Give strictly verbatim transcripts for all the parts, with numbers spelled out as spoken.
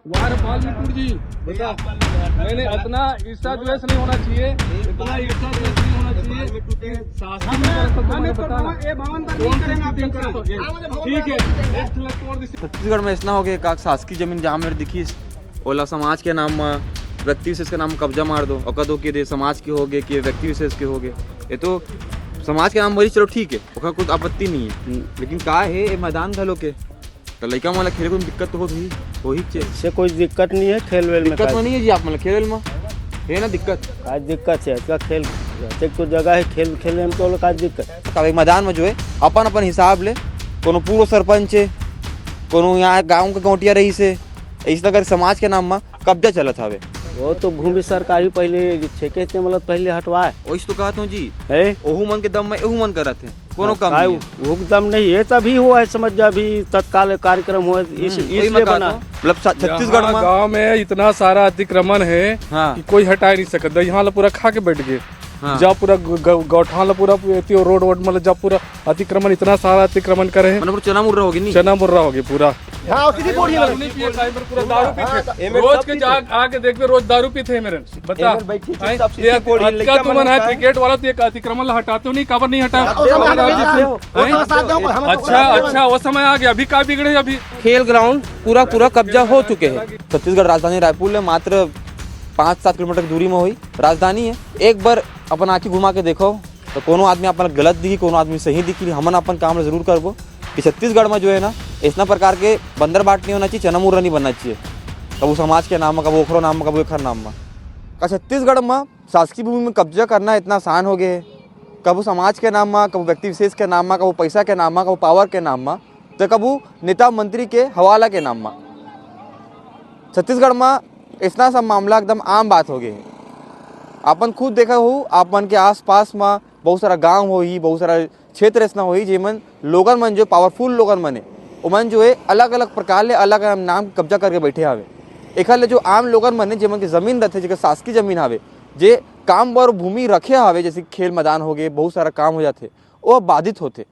वाह रे बाल मिट्टू जी, बता, मैंने इतना ईर्ष्या द्वेष नहीं होना चाहिए, इतना ईर्ष्या द्वेष नहीं होना चाहिए। शासकीय भवन, ये भवन पर नहीं करेंगे आप। ठीक है, एक ठो तोड़ दे। छत्तीसगढ़ में ऐसना हो गया, का शासकीय जमीन जहाँ मेरे दिखिस, ओला समाज के नाम म, व्यक्ति विशेष के नाम म कब्जा मार दो, ओकर दो के दे, समाज के हो गए कि व्यक्ति विशेष के हो गए। ये तो समाज के नाम मरी, चलो ठीक है, ओकर कुछ आपत्ति नहीं है। हम्म। लेकिन का है, ये मैदान घलो के, तो लइका मन ला खेले कुछ दिक्कत तो होत होही, होही चे। इससे कोई दिक्कत नहीं है, खेल वेल में दिक्कत का में नहीं है जी, आप मन ला खेल वेल में है ना दिक्कत? का दिक्कत है? इसका खेल, एक तो जगह है खेल, खेलने में तो का दिक्कत? अब एक मैदान में जो है, अपन अपन हिसाब ले, कोनो पूर्व सरपंच है, कोनो यहाँ गांव के गौंटिया रहीस है, इस तरह समाज के नाम में कब्जा चलत हवे। वो तो भूमि सरकारी पहले ठेके से, मतलब, पहले हटवाए। वही तो कहत हूँ जी, है? ओहू मन के दम में एहू मन करत है, कोनो हाँ, कम काय नहीं है। वो दम नहीं है, तभी हुआ है, समझ जा, अभी तत्काल कार्यक्रम हुआ है, इस, हम्म, वही इसलिए मैं कहत बना। हूँ। मतलब, छ-, छत्तीसगढ़ यहाँ में गांव में इतना सारा अतिक्रमण है हाँ। कि कोई हटा ही नहीं सकता। यहाँ ला पूरा खा के बैठ गए। हाँ। जा पूरा ग-, ग-, गौठान ला पूरा एती रोड वोड, मतलब, जा पूरा अतिक्रमण, इतना सारा अतिक्रमण करे है। मतलब, पूरा चना मुर्रा होगी नहीं? चना मुर्रा होगी पूरा। हाँ, किसी बोर्ड ही दारू नहीं पिए, टाइम पर पूरा दारू पीते। हाँ, तो एमएन रोज सब के पीते। जा आके देखबे, रोज दारू पीते हैं मेरे। बता। एमएन बैठी थी, हैं? सब ये सीसी बोर्ड ही, अतका लइका तुमन मन है, है। क्रिकेट वाला तो एक अतिक्रमण ला हटाते हो नहीं, काबर नहीं हटा? हाँ, तो हम हटा देते हैं। हैं? वो तो साथ दो, हम तो अच्छा, साथ दो। अच्छा, वो समय आ गया, अभी का बिगड़े अभी? खेल ग्राउंड पूरा, पूरा कब्जा हो चुके हैं। छत्तीसगढ़ राजधानी रायपुर ले मात्र पाँच सात किलोमीटर की दूरी में होही, राजधानी है। एक बार अपन आँखी घुमा के देखो, तो कोनो आदमी अपन गलत दिखी, कोनो आदमी सही दिखी, हमन अपन काम ला जरूर करबो। कि छत्तीसगढ़ में जो है ना, ऐसना प्रकार के बंदर बाट नहीं होना चाहिए, चना मुर्रा नहीं बनना चाहिए, कबू समाज के नाम में, कबू ओखरो नाम में, कबू एखर नाम में। का छत्तीसगढ़ में शासकीय भूमि में कब्जा करना इतना आसान हो गया है? कबू समाज के नाम में, कबू व्यक्ति विशेष के नाम में, कबू पैसा के नाम में, कबू पावर के नाम में, तो कबू नेता मंत्री के हवाला के नाम में। छत्तीसगढ़ में इतना सब मामला एकदम आम बात हो गए है। अपन खुद देखा हो, आप मन के आसपास में बहुत सारा गांव होही, बहुत सारा क्षेत्र ऐसना होही, जेमन लोगन मन, जो पावरफुल लोगन मन हे, ओमन जो हे अलग-अलग प्रकार ले अलग-अलग नाम कब्जा करके बैठे हावे। एखर ले जो आम लोगन मन हे, जेमन के जमीन रथे, जेकर शासकीय जमीन हावे, जे काम बर भूमि रखे हावे, जैसे खेल मैदान हो गए, बहुत सारा काम हो जाथे, वो बाधित होथे।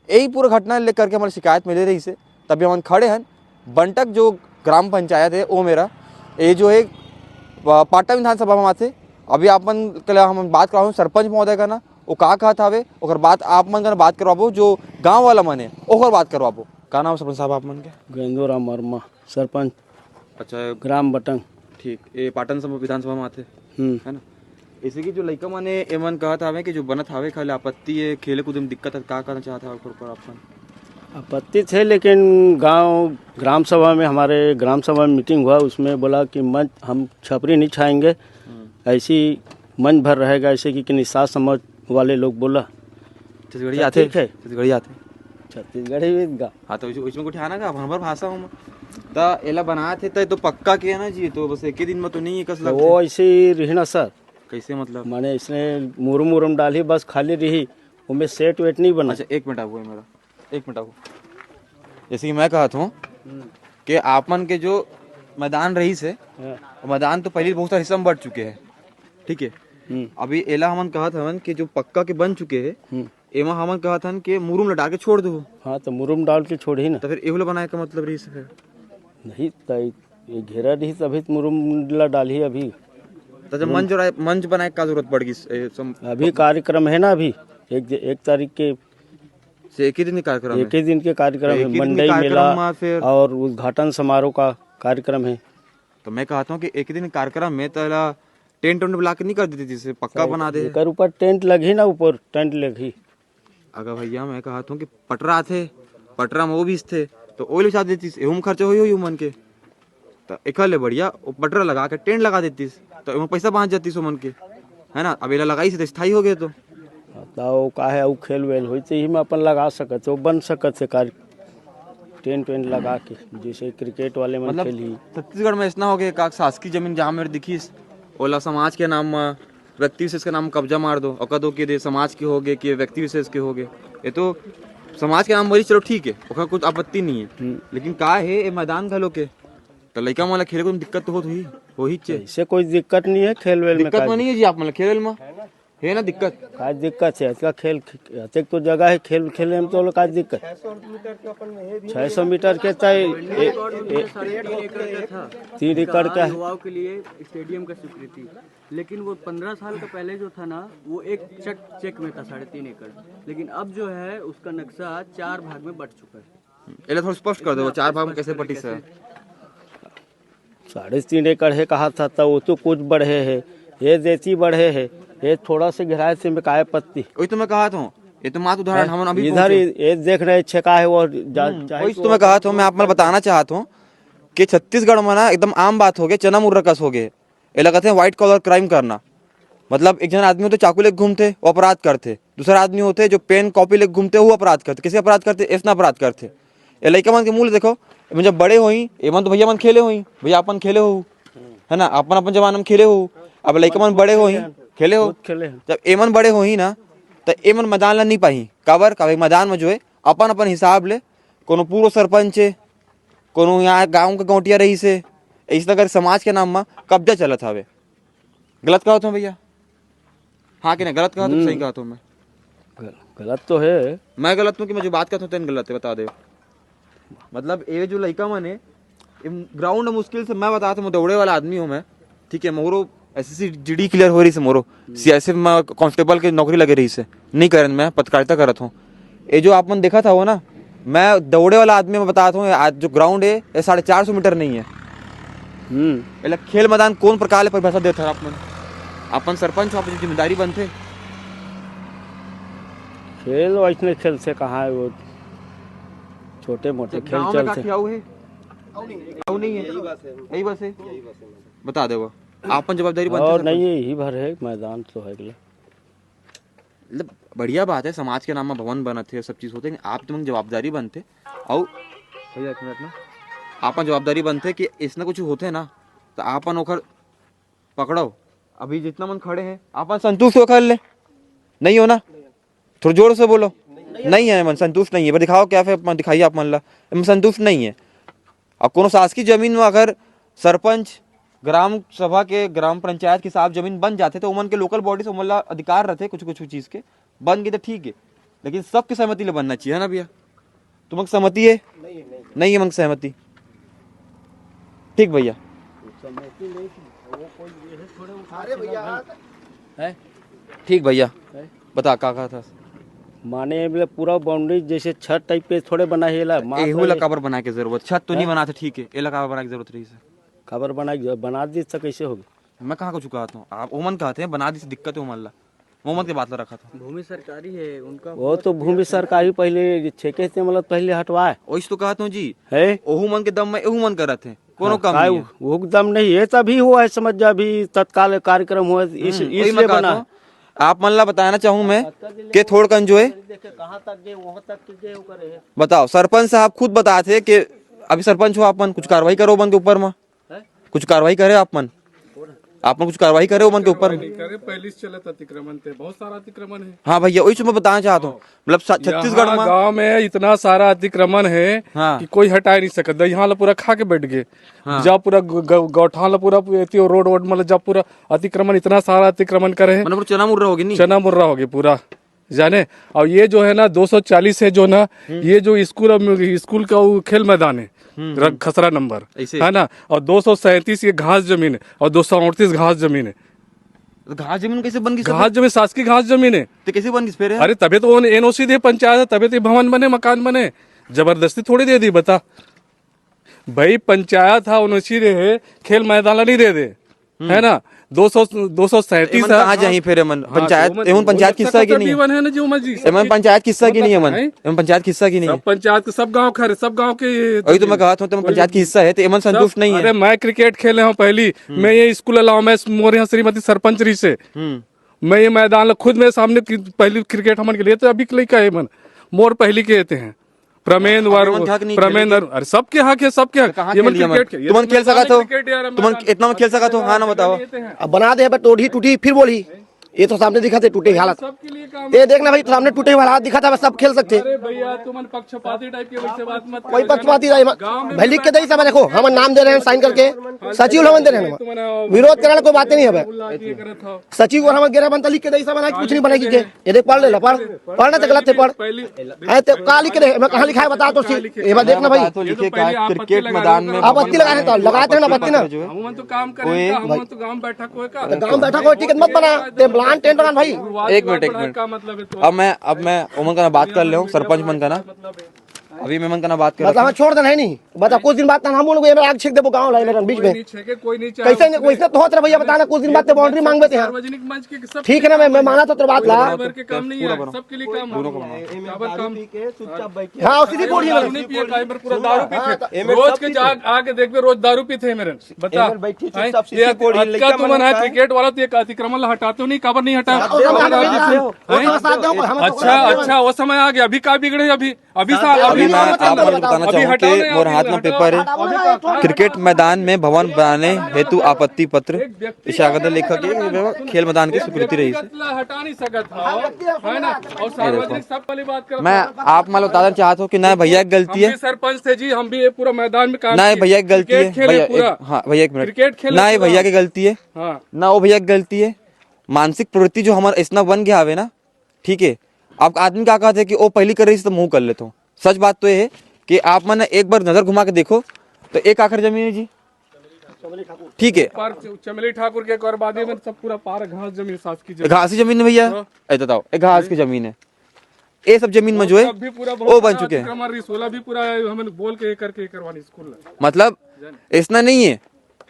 यही पूरा घटना लेकर के हमारे शिकायत मिले रही से, तभी हमन खड़े हन। बंटक जो ग्राम पंचायत है, वो मेरा, ये जो है, पा-, पाटन विधानसभा में आथे। अभी आप मन के ला हम बात कराहूँ सरपंच महोदय का ना, वो का कहत हवे, ओकर बात आप मन का बात करवाबो, जो गांव वाला मन है, ओकर बात करवाबो। का नाम सरपंच साहब आप मन के? गेंदू राम वर्मा, सरपंच। अच्छा। ग्राम बटंग। ठीक, ये पाटन सभा, विधानसभा में आथे, हम्म। है ना? इसे कि जो लइका मन हे, एमन कहत हावे कि जो बनत हावे, खाली आपत्ति हे, खेले कूदे में दिक्कत हे, का कहना चाहत हावे ओकर ऊपर आप मन? आपत्ति थे, लेकिन गांव ग्राम सभा में, हमारे ग्राम सभा में मीटिंग हुआ, उसमें बोला कि मंच, हम छपरी नहीं छाएंगे, हम्म। ऐसी मंच भर रहेगा, ऐसे कि, कि निषाद समाज वाले लोग बोला। छत्तीसगढ़ी तो आथे? ठीक है। छत्तीसगढ़ी आथे? छत्तीसगढ़ी भी गा। हाँ, तो उस-, उसमें कुछ आना का, हमर भाषा हो। त एला बनात हे, त ये तो पक्का के है ना जी, तो बस एक ही दिन में तो नहीं है, कस तो लगथे? वो ऐसे ही रही ना सर। कैसे मतलब? माने इसने मुरुम उरुम डाली, बस खाली रही, उनमें सेट वेट नहीं बना। अच्छा, एक मिनट आओ, मेरा, एक मिनट आओ। जैसे कि मैं कहत हूँ हम्म। कि आप मन के जो मैदान रहीस हे, हाँ। मैदान तो पहले बहुत सारे हिस्सा में बंट चुके हैं, ठीक है? हम्म। अभी एला हमन कहत हवन कि जो पक्का के बन चुके हैं, हम्म। एमा हमन कहत हन कि मुरुम ल डाल के छोड़ दो। हाँ, तो मुरुम डाल के छोड़ही ना। तो फिर एहू ल बनाए का मतलब रहीस हे? नहीं, त ये घेरा रही तभी तो मुरुम ला डालही अभी। तो जब मुरुम मंच बनाए, मंच बनाए का जरूरत पड़ गई? ए, सम-, अभी कार्यक्रम है ना, अभी एक, एक तारीख के से एक ही दिन के कार्यक्रम एक है? ही दिन के कार्यक्रम तो है, एक ही दिन के मंडई कार्यक्रम मेला में फिर और उद्घाटन समारोह का कार्यक्रम है। तो मैं कहता हूँ कि एक ही दिन कार्यक्रम में तो एला टेंट वेंट बुला के नहीं कर देती, जिसे पक्का सही, बना दे। एकर ऊपर टेंट लगही ना, ऊपर टेंट लगही। अगर भैया मैं कहत हूँ कि पटरा आथे, पटरा में वो भी थे, तो ओइल बिछा देतीस, एहू में खर्चा होई, होई मन के। तो एकर ले बढ़िया वो पटरा लगा के टेंट लगा देतीस, तो एमा पैसा बाँच जातीस ओमन के, है ना? अब एला लगाई से तो स्थायी हो गए तो। तो का है, वो खेल वेल होई तो यही में अपन लगा सकत हो, बन सकत है कार-, टेंट वेंट लगा के, जैसे क्रिकेट वाले मन मतलब खेलही। छत्तीसगढ़ में ऐसना हो गया, का शासकीय जमीन जहाँ मेरे दिखीस, ओला समाज के नाम में, व्यक्ति विशेष के नाम कब्जा मार दो, ओकर दो के दे समाज के हो गए कि व्यक्ति विशेष के हो गए। ये तो समाज के नाम मरी, चलो ठीक है, ओकर कुछ आपत्ति नहीं है। हम्म। लेकिन का है, ये मैदान घलो के, तो लइका मन ला खेले को दिक्कत तो होत होही, होही चे। इससे कोई दिक्कत नहीं है, खेल वेल में दिक्कत का में नहीं है जी, आप मन ला खेल वेल में। हे ना दिक्कत। का दिक्कत हे? अतका खेल, अतेक तो जगह हे, खेल खेले में तो का दिक्कत? छह सौ मीटर के तय ए- ए- तीन एकड़ का युवाओं के लिए स्टेडियम का स्वीकृति। लेकिन वो पन्द्रह साल का पहले जो था ना, वो एक चक चेक में था, साढ़े तीन एकड़। लेकिन अब जो है, उसका नक्शा चार भाग में बट चुका है। एला थोड़ा स्पष्ट कर दो, चार भाग में कैसे बटिस हे? साढ़े तीन एकड़ हे कहा था, तो वो तो कुछ बढ़े हे, ये देती बढ़े हे, ये थोड़ा से घेराए से में काय पत्ती। वही तो मैं कहा था, ये तो मात्र उदाहरण, हैं? हमन अभी इधर पहुंचे। ये देख रहे छेका है वो जा-, हम्म, चाहे वही तो तो मैं कहा था, मैं आप मन बताना चाहता हूँ कि छत्तीसगढ़ में ना एकदम आम बात हो गए, चना मुर्रा कस हो गए। एला कहते हैं व्हाइट कॉलर क्राइम करना। मतलब एक जन आदमी होते चाकू लेके घूमते, वो अपराध करते। दूसरा आदमी होते जो पेन कॉपी लेके घूमते, वो अपराध करते। कैसे अपराध करते? ऐसना अपराध करते। ये लइका मन के मूल देखो, एमन जब बड़े होई, एमन तो भैया मन खेले होई, भैया अपन खेले हो, है ना, अपन अपन जमाना में खेले हो। अब लइका मन बड़े होई, खेले हो। बहुत खेले हैं। जब एमन बड़े होई ना, तो एमन मैदान ला नहीं पाही। काबर? काबर मैदान में जो है अपन अपन हिसाब ले, कोनो पूर्व सरपंच है, कोनो यहाँ गाँव के गौंटिया रही से, इस तरह समाज के नाम में कब्जा चलत हवे। गलत कहत हूँ भैया? हाँ कि नहीं? गलत कहत हूँ, हम्म। सही कहत हूँ मैं? गल-, गलत तो है। मैं गलत हूँ कि मैं जो बात कहत हूँ, तेन गलत है, बता दे। मतलब, ये जो लइका मन है, ये ग्राउंड मुश्किल से, मैं बता हूँ, दौड़े वाला आदमी हूँ मैं, ठीक है, मोरो एसएससी जीडी क्लियर हो रही से मोरो, सीआईएसएफ में कांस्टेबल के नौकरी लगे रही से, नहीं करन, मैं पत्रकारिता करत हूँ। ये जो आप मन देखा था वो ना, मैं दौड़े वाला आदमी, मैं बतात हूँ, आज जो ग्राउंड है, ये साढ़े चार सौ मीटर नहीं है। हम्म। एला खेल मैदान कौन प्रकार ले परिभाषा देत हर आप मन? अपन सरपंच हो, अपन जिम्मेदारी बनथे। खेल वैसने खेल से कहाँ है वो, छोटे मोटे तो खेल गाँव में का चलते। खियाऊ है? खियाऊ नहीं है। यही बस है। बता दे वो। अपन जवाबदारी बनथे और सरपंच। नहीं है, यही भर है, मैदान तो है अगला। मतलब, बढ़िया बात है, समाज के नाम में भवन बनत हे, सब चीज होथे, लेकिन आप तुमन जवाबदारी बनथे। अउ भैया, एक मिनट ना, आपन जवाबदारी बनथे कि इसने कुछ होथे ना, तो आपन ओकर पकड़ो। अभी जितना मन खड़े हैं, आपन संतुष्ट हो कर ले, नहीं हो ना? थोड़ा जोर से बोलो। नहीं है मन, संतुष्ट नहीं है। पर दिखाओ क्या, फिर अपन दिखाइए आप मन ला, हम संतुष्ट नहीं है। अब कोनो शासकीय जमीन में अगर सरपंच, ग्राम सभा के, ग्राम पंचायत के हिसाब जमीन बन जाथे, तो ओमन के लोकल बॉडी से ओमन ला अधिकार रथे कुछ कुछ चीज के, बन गए तो ठीक है, लेकिन सबके सहमति ले बनना चाहिए, है ना भैया? तुमक सहमति है? नहीं है, नहीं है। नहीं है मन सहमति। ठीक भैया। है? ठीक भैया। है? बता, का कहा था? माने, मतलब, पूरा बाउंड्री जैसे छत टाइप के थोड़े बना है, एला मात्र एहू ला ये काबर बनाए के जरूरत? छत तो नहीं हैं? बना था, ठीक है, एला काबर बनाए के जरूरत रही से? काबर बनाए के जरूरत? बना दी तो कैसे होगी? मैं कहाँ कुछ कहत हूँ, आप ओमन कहते हैं बना दी से दिक्कत है ओमन ला, ओमन के बात ला रखा था। भूमि सरकारी है उनका, वो तो भूमि सरकारी पहले छेके से, मतलब, पहले हटवाए। वही तो कहत हूँ जी, है? ओहू मन के दम में एहू मन करत है, कोनो हाँ, कम काय नहीं है। वो, वो दम नहीं है, तभी हुआ है, समझ जा, अभी तत्काल कार्यक्रम हुआ है, इस, हम्म, वही इसलिए मैं कहत बना है। हूँ। आप मन ला बताना चाहूँ मैं कि थोड़कन जो है, कहाँ तक गए, वहाँ तक के गए, वो करे है। बताओ, सरपंच साहब खुद बताते कि अभी सरपंच हो आप मन, कुछ कार्रवाई करो मन के ऊपर में, हैं? कुछ कार्रवाई करे आप मन, आप मन कुछ कार्रवाई करे मन के ऊपर में। नहीं करे, पहले से चलत अतिक्रमण थे, बहुत सारा अतिक्रमण है। हाँ भैया, वही चीज मैं बताना चाहता हूँ, मतलब स-, छत्तीसगढ़ यहाँ में गांव में इतना सारा अतिक्रमण है हाँ। कि कोई हटा ही नहीं सकता। यहाँ ला पूरा खा के बैठ गए। हाँ। जहाँ पूरा ग-, ग-, गौठान ला पूरा एती और रोड वोड, मतलब, जहाँ पूरा अतिक्रमण, इतना सारा अतिक्रमण करे है। मतलब, पूरा चना मुर्रा होगी नहीं? चना मुर्रा होगी पूरा, जाने। और ये जो है ना, दो सौ चालीस है जो ना, हम्म। ये जो स्कूल, अब स्कूल का वो खेल मैदान है, हम्म, र-, हम्म। खसरा नंबर, ऐसे। है ना, और दो सौ सैंतीस ये घास जमीन है और दो सौ अड़तीस घास जमीन है। तो घास जमीन कैसे बन गई सब? घास जमीन, शासकीय घास जमीन है। तो कैसे बन गई फिर? अरे, तभी तो एनओसी दे पंचायत, तभी तो ये भवन बने, मकान बने, जबरदस्ती थोड़ी दे दी, बता। भाई, पंचायत हा, एनओसी दे है, खेल मैदान ला नहीं दे दे, हम्म। है ना? दो सौ, दो सौ सैंतीस एमन है। कहाँ जाही फिर एमन? हाँ, पंचायत, तो एमन, एमन पंचायत किस्सा की नहीं है? है ना, जो मर्जी। एमन पंचायत किस्सा की नहीं है, एमन? हैं? एमन पंचायत किस्सा की नहीं सब है? पंचायत के, सब गांव खा रहे, सब गांव के ये वही तो मैं कहा था, तो एमन वही पंचायत की हिस्सा है, तो एमन सब, संतुष्ट नहीं है। अरे, मैं क्रिकेट खेले हूँ पहली, हम्म। मैं ये स्कूल अलावा, मैं मोर यहाँ श्रीमती सरपंच रही से। हम्म। मैं ये मैदान ला खुद मेरे सामने कि-, पहली क्रिकेट हमन के लिए, तो अभी के लइका है मन, मोर पहली के एते हैं। प्रमेंद्र अब वर-, एमन के हक नहीं खेले प्रमेंद्र, के? अरे, सबके हक है, सबके हक। तो कहाँ ये मन खेली एमन? क्रिकेट के, ये तुमन तो खेल सकत हो? क्रिकेट यार, तुमन मैदान इतना में खेल सकत हो? हाँ ना, बताओ। अब बना दे, बट टोढ़ी टूटी, फिर बोली। ये तो सामने दिखा थे टूटे हुए हालत। सबके लिए काम ये देखना भाई, सामने टूटे हुए हालत दिखा था, बस सब खेल सकते। अरे भैया, तुमन पक्षपाती टाइप के वैसे बात मत कोई करो। पक्षपाती नहीं, गाँव में भाई लिख के दे सब, देखो, हम नाम दे रहे हैं साइन करके। सचिव ल हमन दे रहे हैं। विरोध करे वाला कोई बात नहीं है भाई। सचिव अउ हमन गे रहे, बनता लिख के दे, ऐसा बना के कुछ नहीं बना के। ये देख, पढ़ ले ला, पढ़। पढ़ना तो गलत है, पढ़। हैं, तो का लिख के दे? मैं कहाँ लिखा है, बता तो सही। ये बात देखना भाई। तो लिखे का क्रिकेट मैदान में आपत्ति लगा रहे हैं तो लगाते हैं ना आपत्ति ना। जो है, हम तो काम करें कोई का, हम तो गांव बैठक होए का। तो गांव बैठक होए, ठीक है, मत बना। ते प्लान टेंट बना भाई। एक मिनट, एक मिनट। का मतलब है तो अब मैं, अब मैं ओमन का ना बात कर ले हूँ, सरपंच मन का ना। मतलब है। अभी मैं मन का ना बात कर मतलब रहा हम हूँ। छोड़ देना है नहीं। बता, कुछ दिन बाद तो हम लोग ये आग छेक देबो गांव ला, ये बीच कोई में। नहीं छेके, कोई नहीं चाहे कैसे नहीं, उसमें। वैसे तो होत रहे भैया, बताना, कुछ दिन बाद तो बाउंड्री मांगबे ते हैं। सार्वजनिक मंच के सब ठीक है ना, मैं, मैं माना तो तोर बात ला। के काम नहीं है, सबके लिए काम है। काबर काम? हाँ, और सीधी बोर्ड ही दारू नहीं पिए, काहे बर पूरा दारू पीते? हाँ, तो एमे रोज सब के पीते। जाग आके देखबे, रोज दारू पीते हैं मेरे। बता। एमे बैठी हैं? चुपचाप ये सीधी बोर्ड ही, अतका लइका तुमन मन है, है। क्रिकेट वाला तो एक अतिक्रमण ला हटाते हो नहीं, काबर नहीं हटा? हाँ, तो हम हटाते हैं। हैं? वो तो साथ दो, हम तो अच्छा, साथ दो। अच्छा, वो समय आ गया, अभी का बिगड़े अभी? अभी सा-, अभी अभी मैं आप लोग को बताना अभी चाहूँ हटाओ कि ना, मोर हाथ में पेपर है। क्रिकेट मैदान में भवन बनाने हेतु आपत्ति पत्र, इसे आगे लेखक ये खेल मैदान की स्वीकृति रही है। हटा नहीं सकत हो, है ना? और सार्वजनिक सब वाली बात कर मैं आप मान लो बताना चाहता हूँ कि ना भैया की गलती है, सरपंच थे जी, हम भी ये पूरा मैदान में काम ना भैया की गलती है, भैया, हाँ भैया, एक मिनट, क्रिकेट खेले ना भैया की गलती है, हाँ। ना वो भैया की गलती है। मानसिक प्रवृत्ति जो हमारा इतना बन गया हवे ना, ठीक है, अब आदमी का कहत हे कि ओ पहिली कर रहिस त महूँ कर लेथों। सच बात तो ये है कि आप मन एक बार नजर घुमा के देखो तो एक आखर जमीन है जी, ठीक है। पार च-, चमेली ठाकुर के एक और बाद में सब पूरा पार घास जमीन, शासकीय जमीन। घासी जमीन है भैया, हाँ। ए बताओ, एक घास की जमीन है, ये सब जमीन में जो है, अभी पूरा वो बहुत बन सारा चुके हैं। अतिक्रमण रिसोला भी पूरा हमन बोल के ये करके ये करवानी स्कूल है। मतलब, ऐसा नहीं है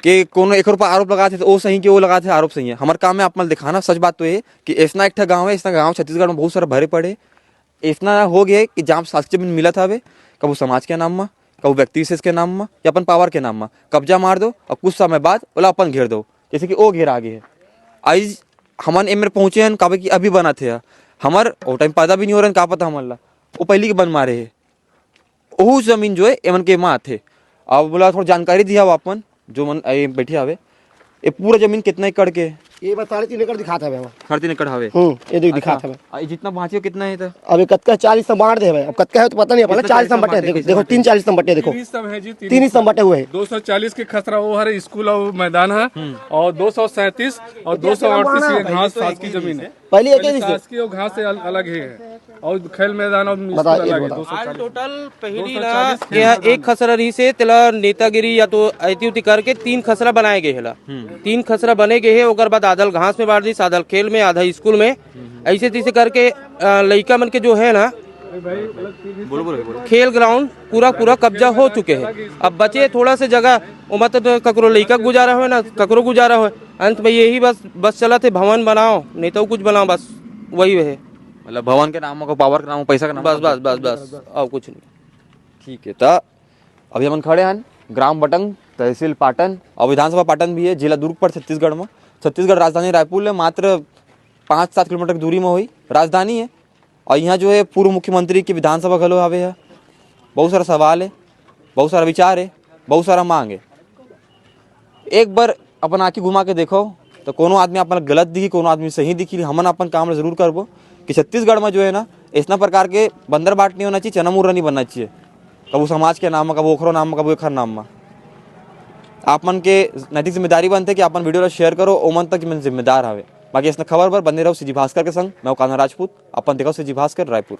कि कोनो एक ऊपर आरोप लगाथे त ओ सही के ओ लगाथे आरोप सही है। हमर काम है आप मन ल दिखाना। सच बात तो ये है कि ऐसना एक ठा गांव है, ऐसना गांव छत्तीसगढ़ में बहुत सारा भरे पड़े। ऐसना हो गया है कि जहाँ शासकीय जमीन मिलत हवे, कभू समाज के नाम म, कभू व्यक्ति विशेष के नाम म या अपन पावर के नाम म कब्जा मार दो और कुछ समय बाद ओला अपन घेर दो, जैसे कि ओ घेर आगे है। आज हमन एमेर पहुँचे हन काबर कि अभी बनत हे, हमर ओ टाइम पैदा भी नहीं हो रहन, का पता हमन ला ओ पहिली के बन मारे हे। ओहू जमीन जो है एमन के एमा आथे। अब बोला थोड़ा जानकारी दिया हो आप मन, जो मन ये बैठे हवे, ये पूरा जमीन कितना एकड़ के? ये बस साढ़े तीन एकड़ दिखात हवे हमर। साढ़े तीन एकड़ हवे। हम्म, ये देख दिखात हवे। आ, ये जितना बांचे हो कितना है तो? अब ये कतका चालीस में बांट दे हवे, अब कतका है तो पता नहीं, अपन कितना चालीस में चालीस में बट्टे बांटे देखो, के? देखो, तीन चालीस में बट्टे देखो। तीन ही सब है जी, तीन तीन ही सब बट्टे हुए हैं। दो सौ चालीस के खसरा वो हर स्कूल और मैदान है, हम्म। और दो सौ सैंतीस और दो सौ अड़तीस ये घास शासकीय जमीन है। पहले एक ही शासकीय और घास से अल-, अलग ही है। और खेल मैदान और स्कूल अलग है, बताओ। दो सौ चालीस। टोटल पहिली ना, दो सौ चालीस खेल यह मैदान एक है। खसरा रहिस हे, तेला नेतागिरी या तो ऐती उती करके तीन खसरा बनाए गए हे ला। हम्म। तीन खसरा बने गए हे, ओकर बाद आधा ल घास में बांट दिस, आधा ल खेल में, आधा स्कूल में। हम्म। ऐसे तैसे करके, अ, लइका मन के जो है ना, बोलो, बोलो, बोलो। खेल ग्राउंड पूरा, पूरा कब्जा हो चुके हे। अब बचे थोड़ा से जगह, ओमा तो ककरो लइका गुजारा होय ना, ककरो गुजारा होय। अंत में यही बस, बस चलत हे, भवन बनाओ, नहीं तो कुछ बनाओ, बस वही हे। मतलब भवन के नाम को, पावर के नाम को, पैसा के नाम बस, को। बस, बस, बस, और कुछ नहीं। ठीक है, त अभी हमन खड़े हन ग्राम बटंग, तहसील पाटन और विधानसभा पाटन भी है, जिला दुर्ग पर छत्तीसगढ़ में। छत्तीसगढ़ राजधानी रायपुर ले मात्र पाँच सात किलोमीटर की दूरी में होही, राजधानी है। और यहाँ जो है पूर्व मुख्यमंत्री की विधानसभा घलो हवे है। बहुत सारा सवाल है, बहुत सारा विचार है, बहुत सारा मांग है। एक बार अपन आँखी घुमा के देखो, तो कोनो आदमी अपन गलत दिखी, कोनो आदमी सही दिखी, हमन अपन काम ला जरूर करबो। कि छत्तीसगढ़ में जो है ना, ऐसना प्रकार के बंदर बाट नहीं होना चाहिए, चना मुर्रा नहीं बनना चाहिए, कबू समाज के नाम में, कबू ओखरो नाम में, कबू एखर नाम में। आप मन के नैतिक जिम्मेदारी बनथे कि अपन वीडियो ला शेयर करो, ओमन तक मन जिम्मेदार हवे। बाकी ऐसना खबर बर बने रहो सीजी भास्कर के संग। मैं कान्हा राजपूत, अपन देखो सीजी भास्कर, रायपुर।